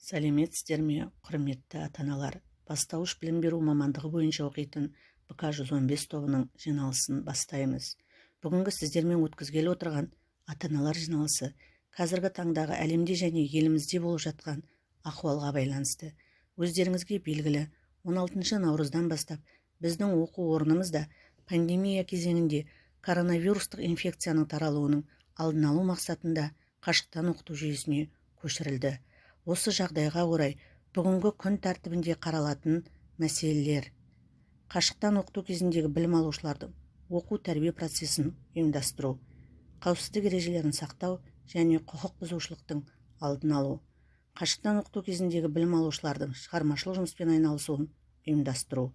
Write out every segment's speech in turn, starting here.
Сәлеметсіздер ме, құрметті ата-аналар! Бастауыш білім беру мамандығы бойынша оқитын БК 115 тобының жиналысын бастаймыз. Бүгінгі сіздермен өткізгелі отырған ата-аналар жиналысы қазіргі таңдағы әлемде және елімізде болып жатқан ахуалға байланысты. Өздеріңізге белгілі, 16 наурыздан бастап біздің оқу орнымызда пандемия кезеңінде коронавирустық инфекцияның таралуының алдын алу мақсатында қашықтан оқыту жүйесіне көшірілді. Осы жағдайға орай бүгінгі күн тәртібінде қаралатын мәселелер: қашықтан оқыту кезіндегі білім алушылардың оқу-тәрбие процесін ұйымдастыру, қауіпсіздік ережелерін сақтау және құқық бұзушылықтың алдын алу, қашықтан оқыту кезіндегі білім алушылардың шығармашылық жұмыспен айналысуын ұйымдастыру,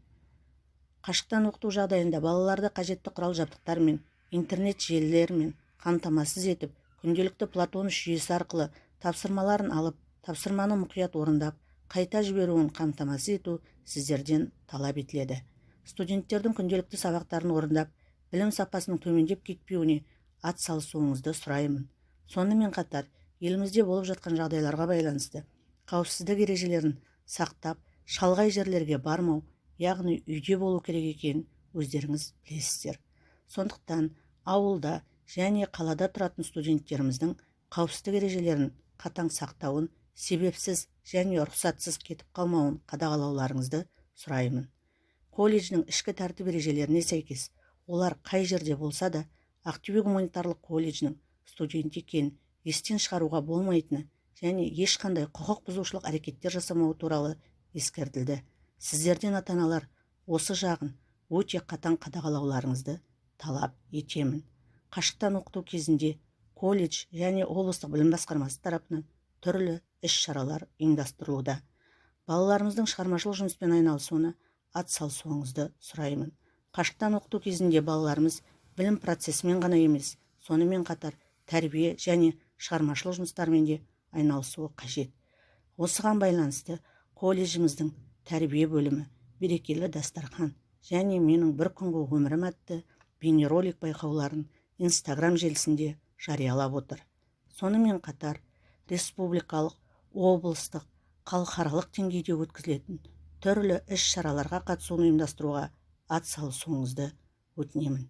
қашықтан оқыту жағдайында балаларды қажетті құрал-жабдықтармен, интернет желілерімен қамтамасыз етіп, күнделікті Платонус жүйесі арқылы тапсырмаларын алып, тапсырманы мұқият орындап, қайта жіберуін қамтамасыз ету сіздерден талап етіледі. Студенттердің күнделікті сабақтарын орындап, білім сапасының төмендеп кетпеуіне ат салысуыңызды сұраймын. Сонымен қатар елімізде болып жатқан жағдайларға байланысты қауіпсіздік ережелерін сақтап, шалғай жерлерге бармау, яғни үйде болу керек екенін өздеріңіз білесіздер. Сондықтан ауылда және қалада тұратын студенттеріміздің қауіпсіздік ережелерін қатаң сақтауын, себепсіз және рұқсатсыз кетіп қалмауын қадағалауларыңызды сұраймын. Колледждің ішкі тәртіп ережелеріне сәйкес, олар қай жерде болса да, Ақтөбе гуманитарлық колледжінің студенті екенін естен шығаруға болмайтыны және ешқандай құқық бұзушылық әрекеттер жасамау туралы ескертілді. Сіздерден, ата-аналар, осы жағын өте қатаң қадағалауларыңызды талап етемін. Қашықтан оқыту кезінде колледж және облыстық білім басқармасы тарапынан түрлі іс-шаралар ұйымдастырылуда. Балаларымыздың шығармашылық жұмыспен айналысуына ат салысуыңызды сұраймын. Қашықтан оқыту кезінде балаларымыз білім процесімен ғана емес, сонымен қатар тәрбие және шығармашылық жұмыстармен де айналысуы қажет. Осыған байланысты колледжіміздің тәрбие бөлімі «Берекелі дастархан» және «Менің бір күнгі өмірім» атты бейнеролик байқауларын Инстаграм желісінде жариялап отыр. Сонымен қатар республикалық, облыстық, халықаралық деңгейде өткізілетін түрлі іс-шараларға қатысуын ұйымдастыруға ат салысуыңызды өтінемін.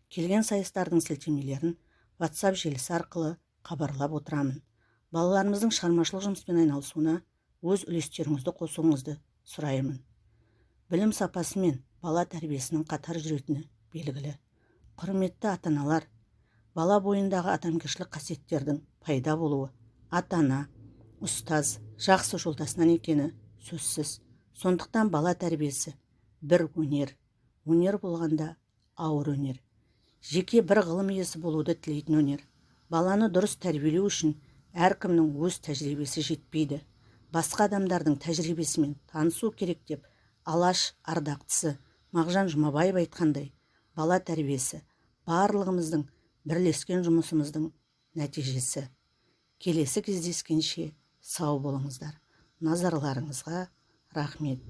Келген сайыстардың сілтемелерін WhatsApp желісі арқылы хабарлап отырамын. Балаларымыздың шығармашылық жұмыспен айналысуына өз үлестеріңізді қосуыңызды сұраймын. Білім сапасы мен бала тәрбиесінің қатар жүретіні белгілі. Құрметті ата-аналар, бала бойындағы адамгершілік қасиеттердің пайда болуы ата-ана, ұстаз, жақсы жолдасынан екені сөзсіз. Сондықтан бала тәрбиесі бір өнер, өнер болғанда, ауыр өнер, жеке бір ғылым иесі болуды тілейтін өнер. Баланы дұрыс тәрбиелеу үшін әркімнің өз тәжірибесі жетпейді, басқа адамдардың тәжірибесімен танысу керек деп Алаш ардақтысы Мағжан Жұмабаев айтқандай, бала тәрбиесі барлығымыздың бірлескен жұмысымыздың нәтижесі. Келесі кездескенше сау болыңыздар! Назарларыңызға рахмет!